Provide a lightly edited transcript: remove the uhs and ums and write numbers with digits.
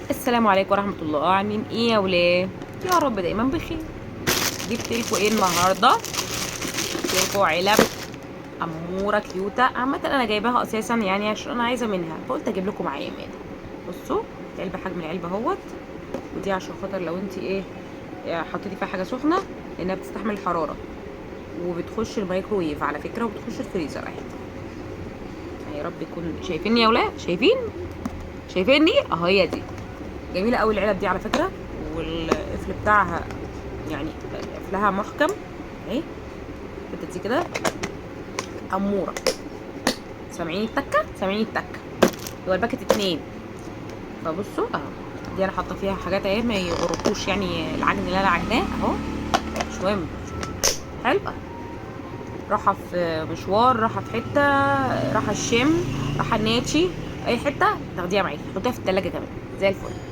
السلام عليكم ورحمة الله. عاملين ايه يا ولاد؟ يا رب دايما بخير. جبت لكم ايه النهارده؟ جبت لكم علب اموره كيوته. عامة انا جايباها اساسا يعني عشان انا عايزه منها، فقلت اجيب لكم معايا منها. بصوا العلبة، حجم العلبة اهوت، ودي عشان خاطر لو انت ايه حطيتي فيها حاجة سخنة، لانها بتستحمل الحرارة وبتخش الميكروويف على فكرة، وبتخش الفريزر اهي. يا رب يكون شايفيني يا ولاد؟ شايفين؟ شايفيني؟ اهو هي دي جميلة قوي العلب دي على فكرة، والقفل بتاعها يعني قفلها محكم اهي، الحتة دي كده اموره. سامعين التكه؟ سامعين التكه؟ هو ال packet 2. فبصوا اهو، دي انا حاطه فيها حاجات اهي ما يغركوش يعني العجن اللي انا عجناه اهو، مش مهم. حلو. راحة في مشوار، راحة في حتة، راحة الشم، راحة الناتشي، اي حتة تاخديها معاكي، حطيها في التلاجة كمان زي الفل.